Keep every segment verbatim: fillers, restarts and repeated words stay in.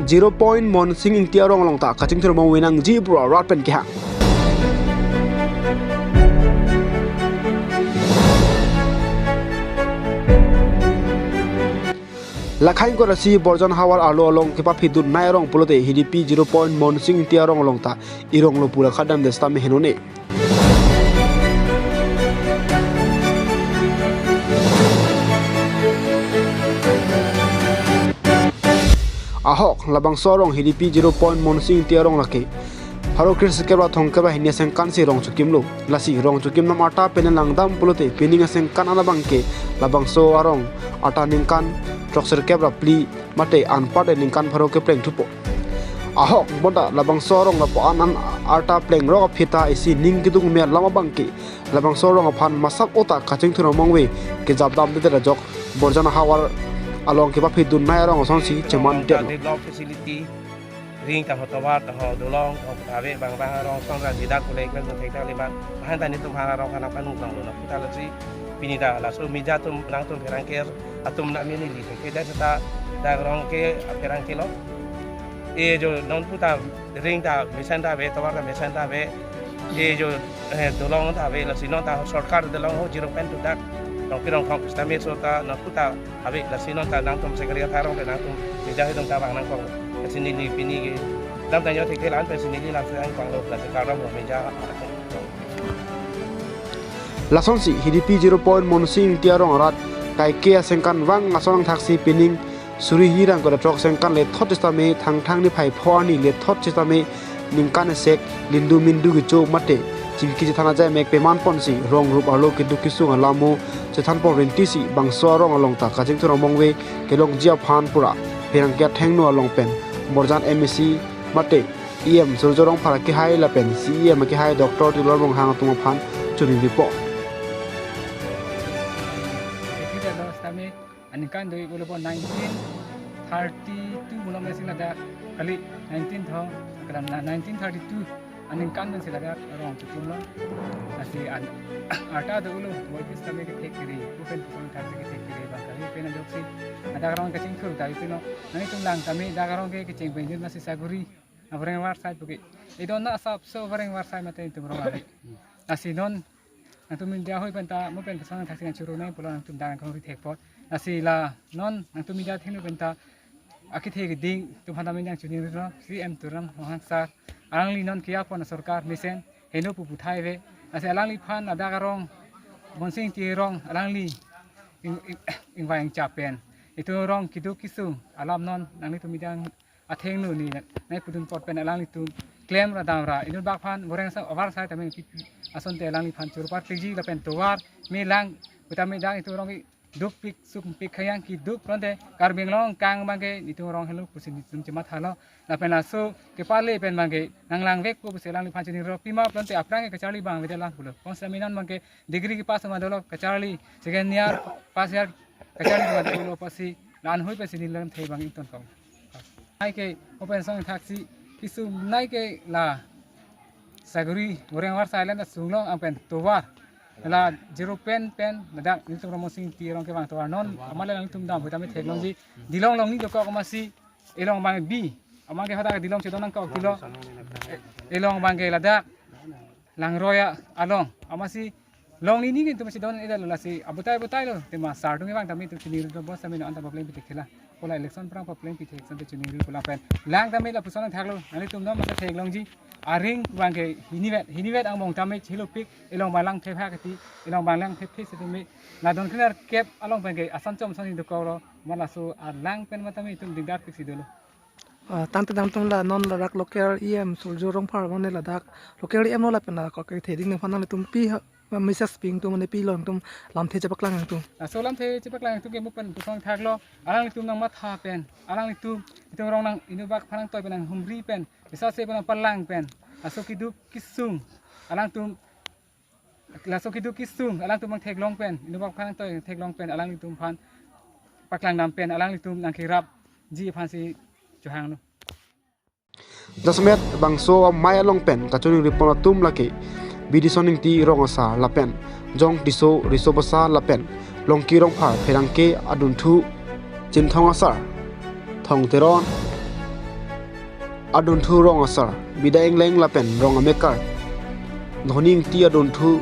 Zero Point Monsing Ingti arong along ta kachingthur mong venangji pura rat pen kehang. Lakhai ingkoi ra isi Borjan havar arlo along kepaphi dunnei arong pulote H D P Zero Point Monsing Ingti arong along ta irong lo pura khadam de sitame henone. Ahok labangso arong H D P Zero Point Monsing Ingti arong lake pharo kre sirkep ra thomkep ra hini asengkan si rong chokimlo. Lasi rong chokim nam arta pen langdam pulote pining asengkan an abangke labangso arong arta ningkan throk sirkep ra phli mate anparta ningkan pharo kepleng thupo. Ahok bonta labangso arong lapu-an an arta pleng rok aphi ta isi ning kedung me alam abangke labangso arong aphan masap ota kachingthur mong ve kejapdam de ajok Borjan havar along kepaphi dunnei arong asonsi cheman detlo. Develop facility, ring ta ho, tovar ta ho, dolong ta ho, ave bang bang arong song ra jidak kulek bang thek ta leman. Bahan ta netum ha arong kana panu bang lo na puta lasi pini ta laso media atum nangtum pherangke atum na mini li thek ta seta dak arong ke pherangke lo. E jo non puta ring ta mesen ta ave, tovar ta mesen ta ave. E jo, eh, dolong ta ave, lasi non ta sorkar dolong ho zero pen tu dak. Rong pirong khong sitame so ta non puta ave, lasi non ta nangtum sekretari tharong pen nangtum media atum ta bang nangkok. Lasi neli pini kedam ta nyo thek la-an pen si neli lam se nangkok lo, lasi kardom lo media. Lasonsi H D P Zero Point Monsing Ingti arong arat kaike asengkan vang ason angthaksi pining suri hini ra ingkoi ra throk sengkan lethot sitame Thangthang niphai pho arni lethot sitame ningkan esek lindu mindu kecho mate chingki chethan ajai mek peman ponsi rong rup arlo keduk kesung alam mo chethan pon rinti si bangso arong along ta kachingthur mong ve kelongji aphan pura pherangke athengno along pen Borjan M A C mate E M Surjya Rongphar akehai lapen C E M akehai Doctor Tuliram Ronghang atum aphan choningri po. Eki da lo sitame aningkan do-ik pulo po nineteen thirty-two mulom nasi ladak kali nineteen tho kalam na nineteen thirty-two aningkan nasi ladak rong chokim lo. Lasi an arta do-ik pulo po sitame kethek kiri, pu pen pusong thak kethek kiri bang kali pen ajoksi ladak rong kachingthur ta pen lo. Nangtum lang tame dak rong ke kecheng pen nasi saguri. Avareng varsai puke. Idon na asapso avareng varsai mate itum rong ave. Lasi non nangtum media ahoi penta mo pen kesang thaksi nang churu nai pulo nangtum dang kong ri thek pot. Lasi la non nangtum media thengno penta akethe keding tum handa menyang chuni ro C M Tuliram Ronghang sir. Alangli non kiya pon sorkar mesen heno pupu thai ve. Lasi alangliphan ladak arong Monsing Ingti arong alangli ing, ing, ingvai ingchap pen. Itum rong keduk kesung alam non nanglitum media athengno ni nai pudun pot pen alanglitum klem ra dam ra inut bak phan boreng sa avarsai tame pi asonte alangliphan churpar tiji lapen tovar me lang utame dang itum rong dukpik sukpik khayang keduk ronte Karbi Anglong kang bangke itum rong helo pusi itum chematha lo lapen laso kepale pen bangke nang langvek po pusi alangliphan chini ro pima ronte aphrang ke kacharli bang vede lang pulo. Konsaminan bangke degree kepass ma dolo kacharli second year first year kacharli ma dolo pasi lan hui pasi nilam thei bang ington kong. Nai ke open song thaksi kesung nai ke la saguri goreng war silent asung long angpen tovar la zero pen pen ladak nelitum Rong Monsing Ingti arong kevang tovar non amale nangtum dam hui tame theklongji dilong long ni dokok masi elong bang bi amang ke hadak dilong chedon nangkok tilo elong bangke ladak Langroi along amasi long ni ni itum si don ida lo lasi abutai butai lo tema sar tung bang tame itum chini ro bos tame no anta problem pite khela kola election prang problem pite election te chini ro kola pen lang tame lapuson thak lo nelitum no masa theklongji aring bangke hinivet hinivet angbong tame chilopik elong bang lang thepha kati elong bang lang thephe si tame la don khenar kep along bangke asan chom sani dokok lo malaso alang pen ma tame itum dingdar pik si dolo. Ah, tangte nangtum la non ladak local E M Surjya Rongphar mane ladak local E M lo lapen ladak kok theding nangphan nangtum pi ha, message pi ingtum mane pi lo ingtum lamthe chepaklang ingtum. Laso lamthe chepaklang ingtum ke mo pen pusong thak lo. Alanglitum nangmatha pen. Alanglitum itum rong nang inut bak phan nangtoi pen nanghumri pen. Bisa se pen nangpalang pen. Laso keduk kesung. Alanglitum laso keduk kesung alanglitum nangtheklong pen inut bak phan nangtoi theklong pen alanglitum phan paklang dam pen alanglitum nangkerapji aphan si chohangno. Jasemet bangso amei along pen kachoningri pon atum lake Bidison Ingti rong asar lapen Jong Tisso riso basa lapen Longki Rongphar pherangke adunthu Chinthong asar, Thong Teron, adunthu rong asar, Bida Engleng lapen rong amekar, Dhoni Ingti adunthu,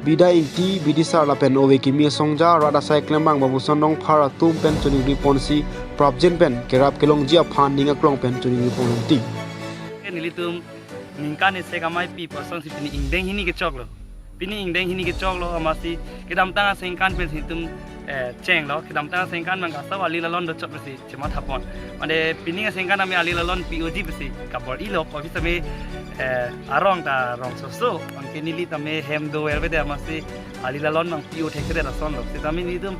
Bida Ingti, Bidisar lapen ove kimi asongja, rat asai klembang Babuson Rongphar atum pen choningri ponsi, prapjin pen kerap kelongji aphan ning aklong pen choningri pon ti. Nelitum ningkan isi kamai pi person si pini ingdeng hini kechoklo. Pini ingdeng hini kechoklo, amatsi kedamtang asengkan pensi itum, eh, chenglo. Kedamtang asengkan abang kaso ali lalon dochok pensi chematha pon. Mane pini asengkan ami ali lalon P O G pensi kabor-ilo, office tame, eh, arong ta rongsoso. Anke neli tame hem dover bede, amatsi ali lalon abang P O thekthedet asonlo. Sitame nelitum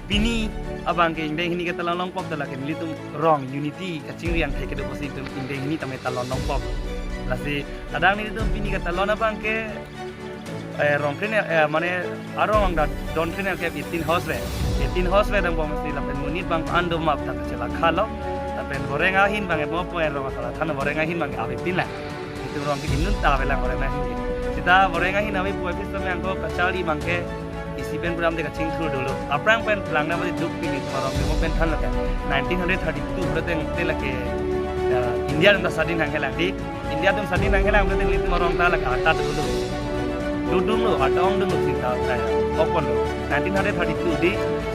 pini abang ke ingdeng hini ke talon longpok, ta lake nelitum rong unity kachingri angthek kedo pusi itum ingdeng hini tame talon longpok. Lasi adang nelitum pini ke talon abang ke, eh, rong krenel, eh, mane arong abang ta don krenel ke eighteen house re. Eighteen house re dambom si lapen monit abang an do map ta kachela khalo. Lapen boreng ahin abang e mo po rong asala than boreng ahin abang ke avepin lang. Itum rong ke inut ta avelang boreng ahin ke. Sita boreng ahin avepo office tame angko kacharli abang ke isi pen puram de kachingthur dolo. Aphrang pen langdam ave duk pini itum arong ke mo pen than lake. Nineteen hundred thirty-two pulo tangte lake, eh, India atum ta sadin nangkelang di. India atum sadin nangkelang pulo tangte itum arong ta lake atat dolo. Dudung lo, atong dung lo sita, eh, open lo. Nineteen hundred thirty-two di,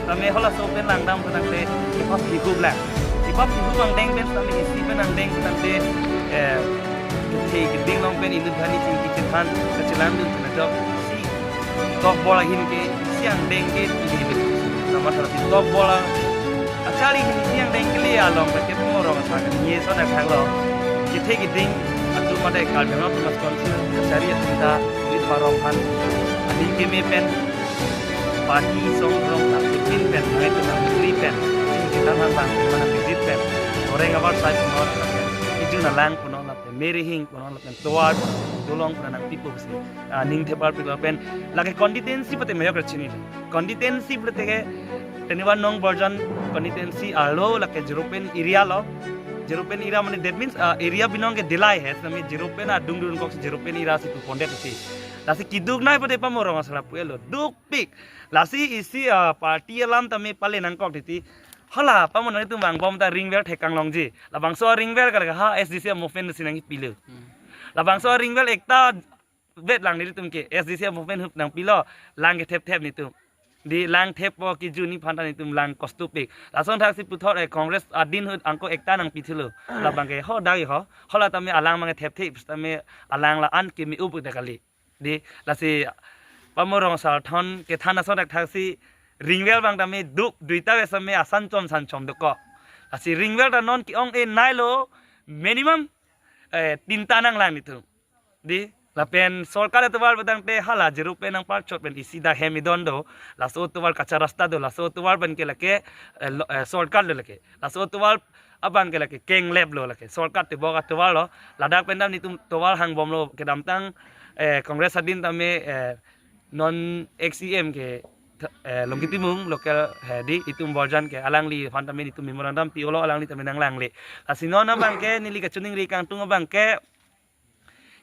tame halaso pen langdam tangte, kipap hihup lang. Kipap hihup angdeng pen tame isi pen angdeng tangte, eh, kethe keding along pen inut bhani chingki chethan kachelang dun pen ajok si tokbol ahin ke isi angdeng ke tuli dun. Nama tharasi tokbol a-, achari ahin isi angdeng kele along ke mo rong asar ke ni so na khanglo. Kethe keding atum mate Karbi Anglong Autonomous Council kachari atum ta ni parong khan aning keme pen party song rong ta pin pen nai tu nang kuri pen chingki than han bang mana visit pen boreng abar sai punor pen ijun alang punor lapen merihing punor lapen tovar dulong punor nangpipo si, ah, ning thepar pik lapen lake constituency pate meyok rachini. Constituency pate ke teniwan nong Borjan constituency arlo lake Jeropen area lo. Jeropen area mane that means, ah, area binong ke Dillai he, tame Jeropen adung dun kok si Jeropen area si pu pondet si. Lasi kiduk nai pate pamo rong asar pu-elo dukpik. Lasi isi, ah, party alam tame pale nangkok titi. Hala pamo nangtum vangbom ta ringvel thekang longji. Labangso ringvel kal ha S D C movement si nangpilo. Labangso ringvel ekta vet lang nelitum ke S D C movement hup nangpilo, lang kethepthep nelitum. Di lang theppo kijun ni phanta nelitum lang kostupik. Lason thaksi puthot, eh, Congress adin ahut angko ekta nangpithulo. Labang ke ho dagi ho. Hala tame alang abang thepthep tame alang la-an keme up ta kali. Di lasi pamo rong asar thon kethan ason dak thaksi ringvel abang tame duk duita ves tame asan chom san chom doko. Lasi ringvel ta non ke-ong-e nailo minimum, eh, tinta nanglang nelitum. Di lapen sorkar atovar pu tangte hala Jeropen nangparchot pen isi dak hem idon do, laso atovar kacha rasta do, laso atovar pen ke lake, eh, lo-, eh, sorkar do lake. Laso atovar abang ke lake kenglep lo lake. Sorkar tebok atovar lo. Ladak pen dam nelitum tovar hangbomlo kedamtang, eh, Congress adin tame, eh, non ex C M ke, eh, Longki Timung local he di itum Borjan ke alangli aphan tame nelitum memorandum pilo alangli tame nanglangle. Lasi non abang ke neli kachiningri kangtung abang ke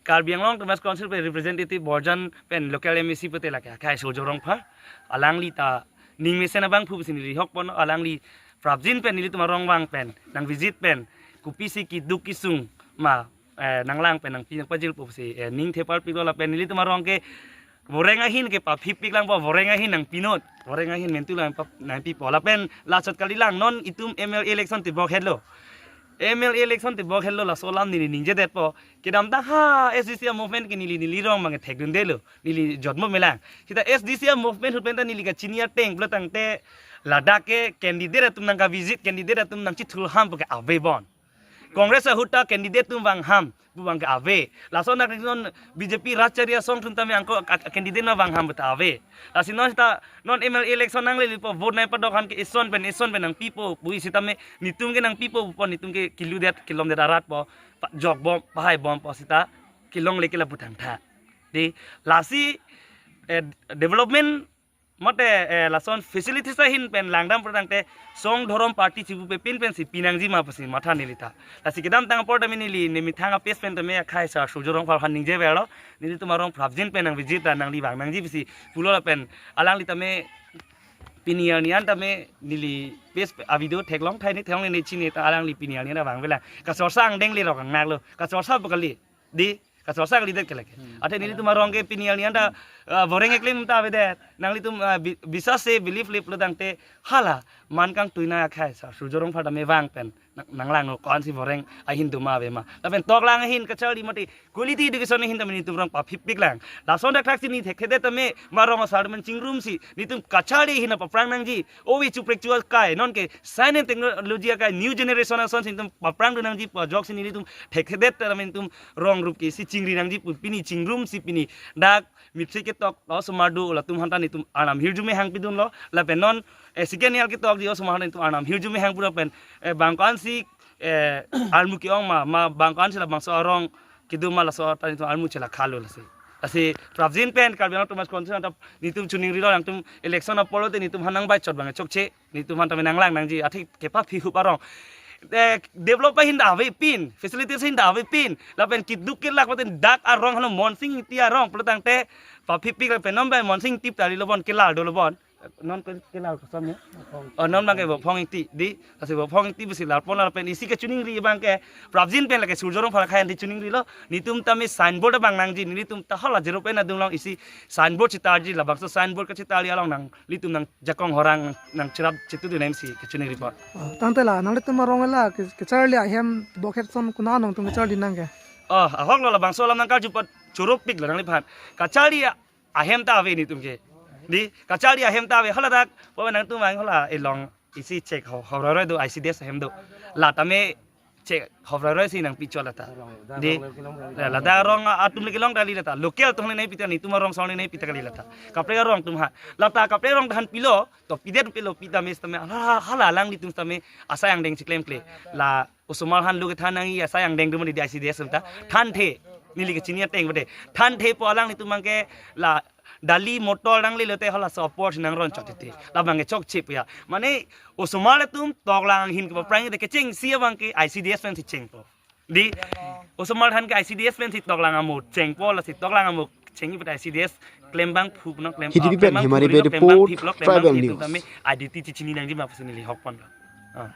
Karbi Anglong Autonomous Council pen representative Borjan pen local M A C pute lake akhai Surjya Rongphar. Alangli ta ning mesen abangphu si neli hok pon alangli prapjin pen nelitum arong vang pen nang visit pen kopisi keduk kesung ma, eh, nanglang pen nangpi nangpajirpo si, eh, ning thepar piklo lapen nelitum arong ke boreng ahin ke paphi pik langpo, boreng ahin nangpinon, boreng ahin mentu lang pap nangpipo lapen lachot kalilang non itum M L A election tebok hetlo. M L A election tebok hetlo laso alam neli ningjedetpo. Kedamtang ha S D C movement ke neli neli rong abang thekdundelo. Neli jotmo melang. Sita S D C movement ahut pen ta neli kachini ateng pulo tangte ladak ke candidate atum nangkavisit, candidate atum nangchithulham pu ke ave bon. Congress ahut ta candidate atum vangham pu abang ke ave. Lason dak non B J P rachari asong atum tame angko a-, a-, candidate nangvangham pu ta ave. Lasi non ta non M L A election nanglelepo vote nangpadok aphan ke ison pen ison pen nangpipo pu isi tame nelitum ke nangpipo pu nelitum ke kiludet kilomdet arat po, pa-, jokbom pahaibompo sita kelongle ke lapu thangtha. Di lasi, eh, development mate, eh, lason facilities ahin pen langdam pu tangte song dhorom party chibu pe pin pensi pinangji ma pusi matha neli ta. Lasi kedamtang apor tame neli nemethang apes pen tame akhai sar Surjya Rongphar aphan ningjeverlo. Nelitum arong prapjin pen nang visit ta nangli vang nangji pusi pulo lapen alangli tame Pini arni an tame neli pes a video theklong thai ni theklong ni chini ta alangli pini arni an abang vela. Kachorsa angdeng le rok ang naklo. Kachorsa pu kali. Di, kachorsa kalidet ke lake. Hmm. Athe nelitum arong ke pini arni an ta, ah, boreng eklem ta avedet. Nanglitum, ah, bi-, bisas se believe le pulotangte hala man kangtui na akhai sa Surjya Rongphar tame vang pen. Nang, nanglang no ko-ansi boreng ahin do ma ave ma. Lapen toklang ahin kacharli mati quality education ahin tame nelitum rong paphipik lang. Lason dak thak si neli thekthedet tame ma rong asar tame chingrumsi nelitum kacharli ahin paprang nangji. Ove chuprek chu akai, non ke science and technology akai, new generation asonsi nelitum paprang do nangji pu ajoksi nelitum thekthedet tame nelitum rong rup ke si chingri nangji pu pini chingrumsi pini dak mithri ketok lo osomar do latum aphan ta nelitum arnam hirjume hangpidunlo lapen non, eh, second year ketok ji osomar aphan ta nelitum arnam hirjume hangpura pen, eh, bang ko-ansi, eh, armu ke-ong ma, ma bang ko-ansi labangso arong kedo ma laso ta nelitum armu chela khalo lasi. Lasi prapjin pen Karbi Anglong Autonomous Council ta nelitum chiningrilo nangtum election apor te nelitum aphan nang bai chot bang chokche. Nelitum aphan tame nanglang nangji athe kepaphi hup arong. Eh, develop ahin ta avepin, facilities ahin ta avepin. Lapen keduk kelak paten dak arong halo Monsing Ingti arong pulotangte paphipik lapen non bai Monsing Ingti ta lilo bon kelar dolo bon. Non ke kelar kosam ya. Oh, non bang ke Vophong Ingti di. Lasi Vophong Ingti besi larpon lapen isi kechiningri bang ke prapjin pen lake Surjya Rongphar akhai an chiningrilo. Nelitum tame signboard bang nangji nelitum ta hala zero pen adung long isi signboard chetarji labangso signboard kachetarji along nang nelitum nangjakong horang nang cherap chetu du nemsi kechiningri pon. Ah, tangte la, nanglitum arong la, ke, kacharli ahem bokhet son kona nangtum kacharli nang ke? Oh, ahok lo labangso alam nangkarju pon chorop pik lo nangliphan. Kacharli ahem ta ave nelitum ke. Di, kacharli ahem ta ave, hala dak, po nangtum ang hala elong isi chek ho, ho roi roi do, I C D S ahem do. La tame chek ho roi roi si nangpi chot lata. Di, la, ladak arong atum le kelong kali lata. Local atum le nangpi ta nelitum arong song le nangpi ta kali lata. Kaprek arong atum ha. Lata kaprek arong ta han pilo, to pidet pilo pi tame tame hala, hala alanglitum tame asai angdeng chiklemkle. La osomar aphan lo kethan nangji asai angdeng do mati di I C D S ta. Thanthe. Neli kechini ateng bade. Thanthe po alanglitum bang ke la dali motor nangle lote hala support nangron chot titi. Labang ke chokche pu ya. Mane osomar atum toklang ahin kepaprang te kechengsi abang ke I C D S pensi chengpo. Di osomar aphan ke I C D S pensi toklang amo chengpo lasi toklang amo chengji pute I C D S klem bangphu no klem, H D P ah, klem pen bangphu Himari ri no Bey klem report, bangphiplo klem Tribal bangphiplo News. Tame I D T chichini nangji ma pusi neli hok pon. Ah.